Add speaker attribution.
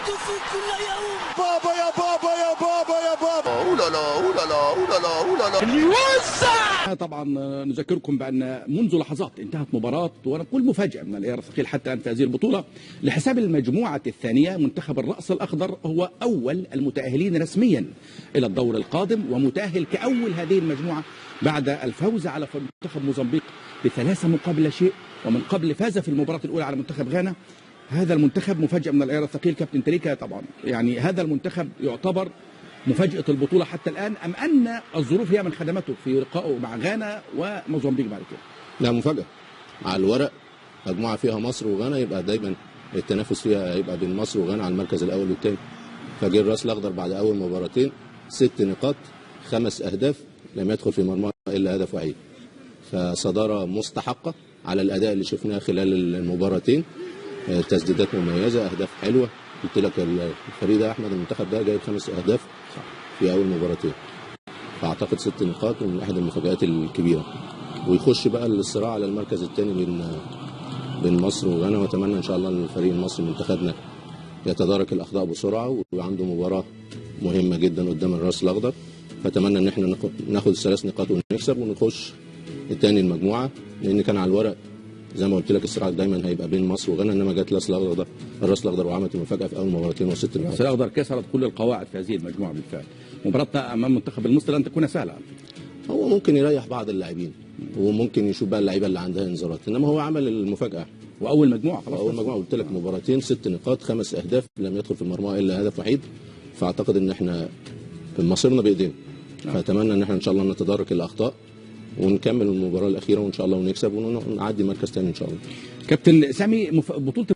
Speaker 1: في كل يوم.
Speaker 2: بابا يا بابا يا بابا يا بابا، اولا لا اولا لا اولا لا اولا لا
Speaker 1: يوزع.
Speaker 3: طبعا نذكركم بان منذ لحظات انتهت مباراة ونقول مفاجاة من العيار الثقيل حتى الان في هذه البطولة لحساب المجموعة الثانية. منتخب الراس الاخضر هو اول المتاهلين رسميا الى الدور القادم، ومتاهل كاول هذه المجموعة بعد الفوز على منتخب موزمبيق ب3-0، ومن قبل فاز في المباراة الاولى على منتخب غانا. هذا المنتخب مفاجأة من العيار الثقيل كابتن تريكا. طبعا يعني هذا المنتخب يعتبر مفاجأة البطولة حتى الآن، أم أن الظروف هي من خدمته في لقائه مع غانا وموزمبيق بعد كده؟
Speaker 4: لا، مفاجأة على الورق. مجموعة فيها مصر وغانا، يبقى دايما التنافس فيها يبقى بين مصر وغانا على المركز الأول والثاني. فجه الراس الأخضر بعد أول مباراتين 6 نقاط 5 أهداف، لم يدخل في مرمى إلا هدف وحيد. فصدارة مستحقة على الأداء اللي شفناه خلال المباراتين، تسديدات مميزة، اهداف حلوة. قلت لك الفريق ده احمد، المنتخب ده جايب 5 اهداف في اول مباراتين، فاعتقد 6 نقاط ومن احد المفاجآت الكبيرة. ويخش بقى الصراع على المركز الثاني بين مصر وغانا، واتمنى ان شاء الله ان الفريق المصري منتخبنا يتدارك الاخطاء بسرعة، وعنده مباراة مهمة جدا قدام الراس الاخضر. فاتمنى ان احنا ناخد 3 نقاط ونكسب ونخش الثاني المجموعة، لان كان على الورق زي ما قلت لك الصراع دايما هيبقى بين مصر وغانا، انما جت الراس الاخضر وعملت المفاجاة في اول مباراتين و6 نقاط.
Speaker 3: الراس الاخضر كسرت كل القواعد في هذه المجموعة بالفعل. مباراتنا امام منتخب المصري لن تكون سهلة على فكرة.
Speaker 4: هو ممكن يريح بعض اللاعبين، وممكن يشوف بقى اللعيبة اللي عندها انذارات، انما هو عمل المفاجاة
Speaker 3: واول مجموعة خلاص.
Speaker 4: اول مجموعة قلت لك مباراتين 6 نقاط 5 اهداف، لم يدخل في المرمى الا هدف وحيد. فاعتقد ان احنا مصيرنا بايدينا. فاتمنى ان احنا ان شاء الله نتدارك الاخطاء ونكمل المباراة الأخيرة وإن شاء الله ونكسب ونعدي مركز تاني إن شاء الله.
Speaker 3: كابتن سامي، بطولة